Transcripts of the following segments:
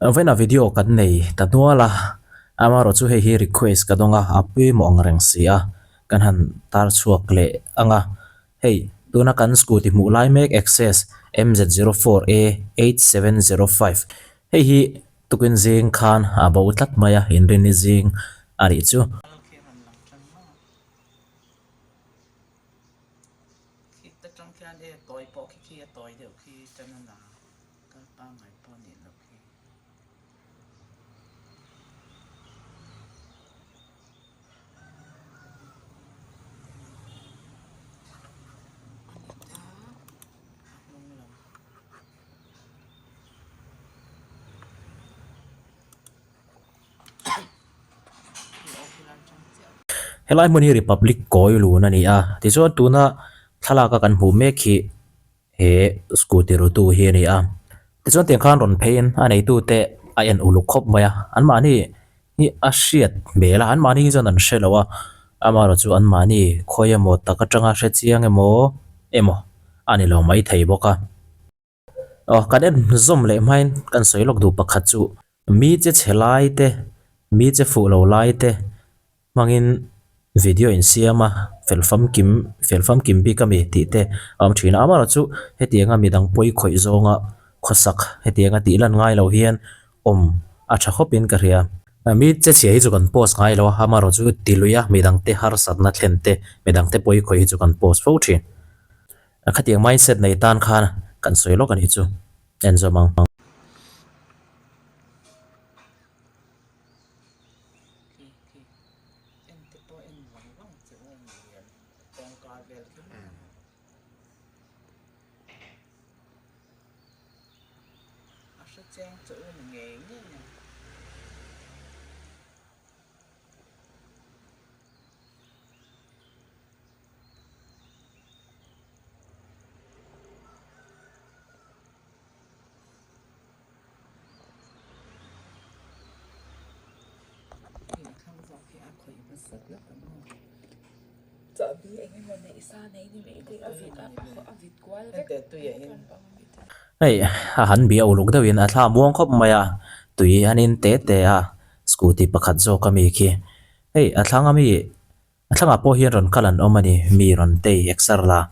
Vawiinah video kan nei ta nual a, amaherawh chu hei hi request ka dawng a, a pawimawh ang reng si a, kan han tar chhuak leh ang a. Hei, tuna kan scooty hmuh lai mek Access MZ04A 8705 hei hi tukin zing khan a bo tlat mai a, inrinni zing a nih chu. Kal pangngai pawh nih loh khi. A ni ta a hnung lam. Helai hmun hi Republic kawi lun a ni a, tichuan tuna thlalak a kan hmuh mek hi He scooty rutu hi a ni a, tichuan tiang khan rawn pheiin a neitute a en uluk khawp mai a, anmahni hi a hriat hmel a, anmahni hi chuan an hre lo a, amaherawh chu anmahni khawi emaw tak atanga hre chiang emaw emaw a ni lo maithei bawk a. Aw kan en zawm leh hmain kan sawi lawk duh pakhat chu mi che chhe lai te, mi che fuh lo lai te hmangin video insiam a, fel famkim fel famkim bik a mi tih te a awm thin a. Amaherawh chu hetianga midang pawi khawih zawnga khawsak hetianga tih lan ngai lo hian awm a tha khawpin ka hria. Mi che chhia hi chu kan post ngai lo a, amaherawh chu ti lui a midangte harsatna thlen te, midangte pawi khawih hi chu kan post fo thin. Khatiang mindset nei tan khan kan sawi lawk a nih chu en zawm ang. Khi khi en te pawh en vang vang che u a ni em kawngka vel khi a hre chiang che u ni ngei ngei a. Hei a han bia uluk deuhin a thla muang khawp mai a, tui an in te te a, scooty pakhat zawk ami khi hei a thlang ami A thlangah pawh hian rawn kal an awm a ni, mi rawn tei exer la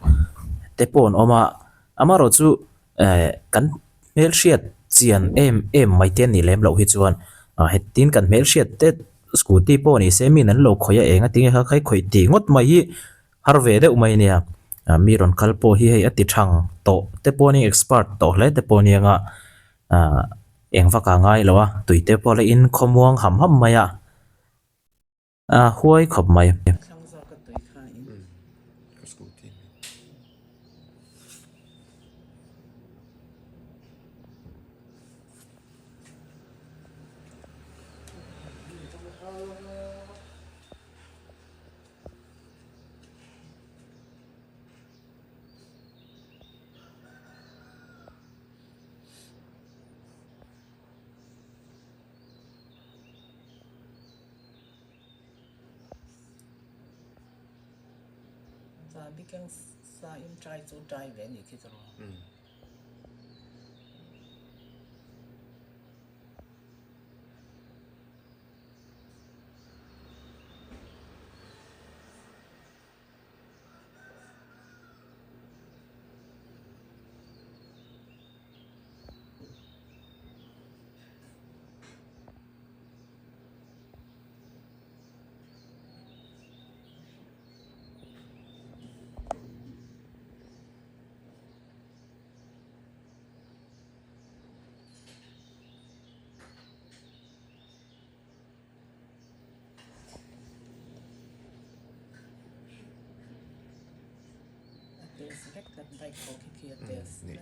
te pawh an awm a, amaherawh chu eh kan hmelhriat chian em em mai te an nih lem loh hi chuan ah hetin kan hmelhriat te scooty pawh ni se min an lo khawih a eng a tinge kha khai khawih tih ngawt mai hi har ve deuh mai a nia, ah mi rawn kal pawh hi hei a ti thang tawh te pawh a nia expert tawh hle te pawh a nia nga ah eng vak ah ngai lo a tui te pawh la in khawmuang ham ham mai a. A huai khawp mai. Chahbi keng sa in try chu try ve a nih khi chu rawh. A test vek tlat bike pawh khi khi a test vek.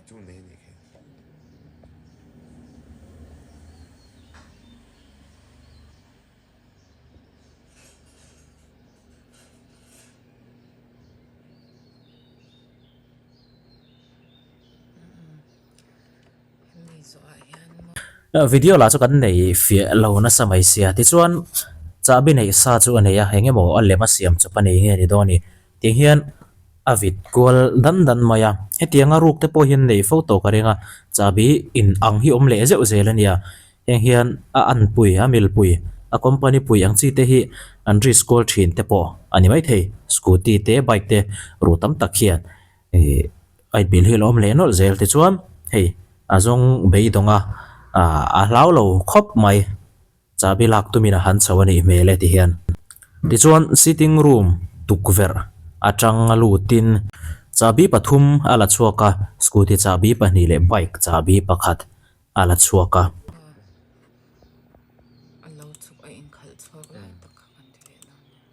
Video lah chu kan nei fiah lo nasa mai sia tichuan chahbi neih sa chu a nei a eng emaw a lem a siam chawp a nei nge ni dawn a ni tiang hian a vit kual dan dan mai a hetianga ruk te pawh hian nei fo tawh ka ring a chahbi in ang hi awm leh zeuh zel a nia. Heng hian a anpui, a milpui, a company pui ang chi te hi an risk kual thin te pawh a ni maithei. Scooty te bike te ru tam tak hian ih a inmil hi a lo awm leh nawlh zel tichuan hei a zawng beidawng a, a hlau lo khawp mai. Chahbi lak tumin a han chho a nih hmel e ti hian. Tichuan sitting room tukverh atang a lutin chahbi pathum a la chhuak a, scooty chahbi pahnih leh bike chahbi pakhat a la chhuak a. A lo chhuk a inkhalh chhuak lai tak kha kan ti leh dawn nia.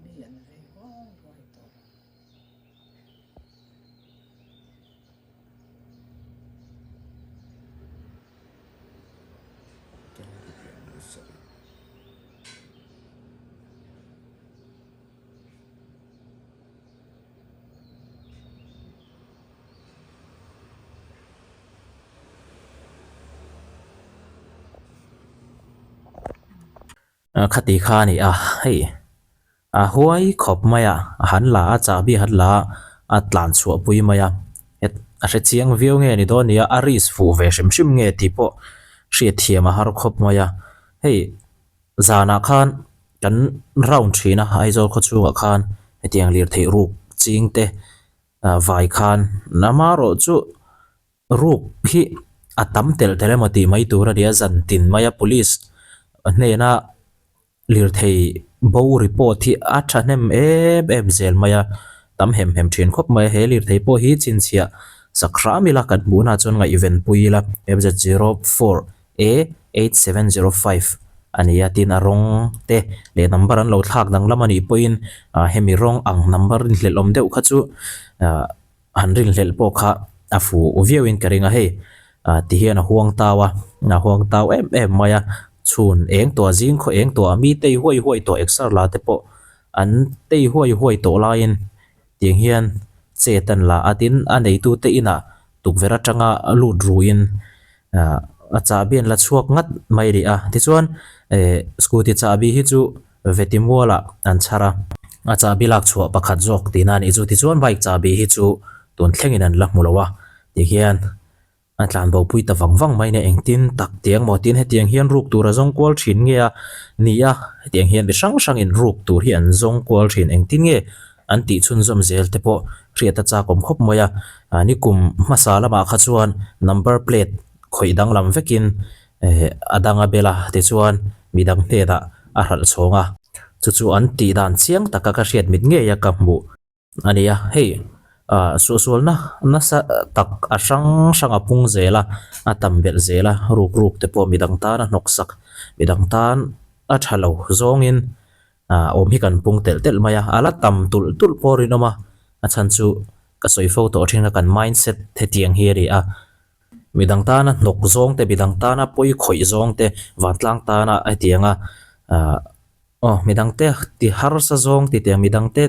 Mi an vei huai huai tawh lo. Khati kha a ni a, hei a huai khawp mai a, a han la a, chahbi a han la a, a tlan chhuah pui mai a, a hre chiang viau nge ni dawn nia, a risk fuh ve hrim hrim nge tih pawh hriatthiam a har khawp mai a, hei. Zanah khan kan round thin a, Aizawl khaw chhungah khan hetiang lirtheih ruk ching te vai khan amaherawh chu ruk hi a tam telh telh emaw tih mai tur a ni a, zan tin maia police hnena lirthei bo report hi a thahnem em em zel mai a. Tam hem hem thin khawp mai a, he lirthei pawh hi chhinchhiah sak hram ila kan hmuhna chuan ngaihven pui ila MZ04 A 8705 a ni a, tin a rawng te leh number an lo thlak danglam a nih pawhin ah hemi rawng ang number rinhlelh awm deuh kha chu ah han rinhlelh pawh kha a fuh viauin ka ring a hei ah ti hian a huang tau a, a huang tau em em mai a, chhun eng tawh zing khaw eng tawh mi tei huai huai tawh exer la te pawh An tei huai huai tawh laiin tiang hian chet an la a, tin a neitute inah tukverh atanga lut ruin a chahbi an la chhuak ngat mai rih a. Tichuan eh scooty chahbi hi chu veti mualah an chhar a, a chahbi lak chhuah pakhat zawk tihna a nih chu. Tichuan bike chahbi hi chu tun thlengin an la hmu lo a, tihian. A tlan bo pui ta vang vang mai nia engtin tak tiang maw tin hetiang hian ruk tur a zawng kual thin nge a ni a, hetiang hian mi hrang hrangin ruk tur hi an zawng kual thin engtin nge an tih chhunzawm zel te pawh hriat a chak awm khawp mai a, nikum hmasa lamah kha chuan number plate khawih danglam vekin eh a dang a bel a tichuan midang hnenah a hralh chhawng a, chu chu an tih dan chiang taka ka hriat mit ngei a ka hmuh. A ni a, hei ah suahsualna nasa tak a hrang hrang a pung zel a, a tam belh zel a, ruk ruk te pawh midang tan a hnawk sak, midang tan a tha lo zawngin ah awm hi kan pung telh telh mai a, a la tam tulh tulh pawh rinawm a, a chhan chu ka sawi fo tawh thin a kan mindset hetiang hi a ni a, midang tana hnawk zawng te, midang tana pawi khawih zawng te, vantlang tana hetianga ah. Aw, midangte ti harsa zawng ti teh midangte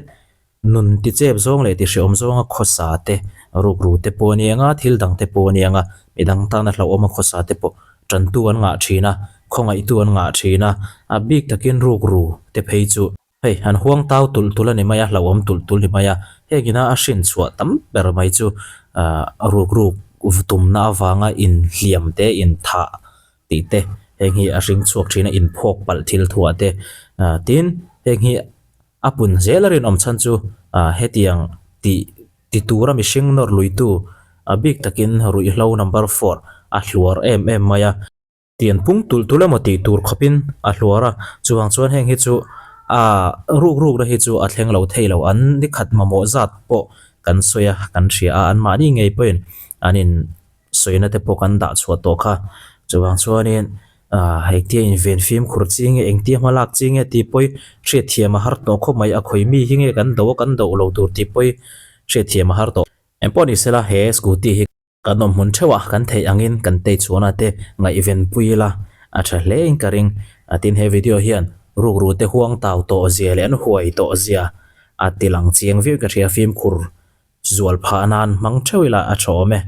nun ti chep zawng leh ti hreawm zawnga khawsa te, rukru te pawh a ni ang a, thil dang te pawh a ni ang a, midang tana hlauhawma khawsa te pawh tantu an ngah thin a, khawngaihtu an ngah thin a, a bik takin rukru te phei chu hei an huang tau tulh tulh a ni mai a, hlauhawm tulh tulh ni mai a, hengina a hrin chhuah tam ber mai chu ah rukruk. tumna avanga inhliam te inthah tih te heng hi a hring chhuak thin a inphawk palh thil thuah te ah tin heng hi a pun zel a rinawm chhan chu ah hetiang tih ti tura mihring nawr luitu a bik takin ruihhlo number four a hluar em em mai a. Tian pung tulh tulh emaw tih tur khawpin a hluar a, chuvang chuan heng hi chu a ruk rukna hi chu a thleng lo thei lo, an ni khat mamawh zat pawh kan sawi a, kan hria a, anmahni ngei pawhin an in sawina te pawh kan dah chhuah tawh kha, chuvang chuanin ah engtia inven fimkhur chi nge engtia hma lak chi nge tih pawh hi hriatthiam a har tawh khawp mai, a khawi mi hi nge kan do a kan do lo tur tih pawh hi hriatthiam a har tawh. Engpawh ni sela he scooty hi. Kan awm hmun theuh a, kan theih angin kan tei chhuahna te ngaihven pui ila a tha hle in ka ring. A tin he video hian rukru te huang tau tawh zia leh an huai tawh zia a ti lang chiang viau ka hria fimkhur zual phah nan hmang theuh ila a tha awm e.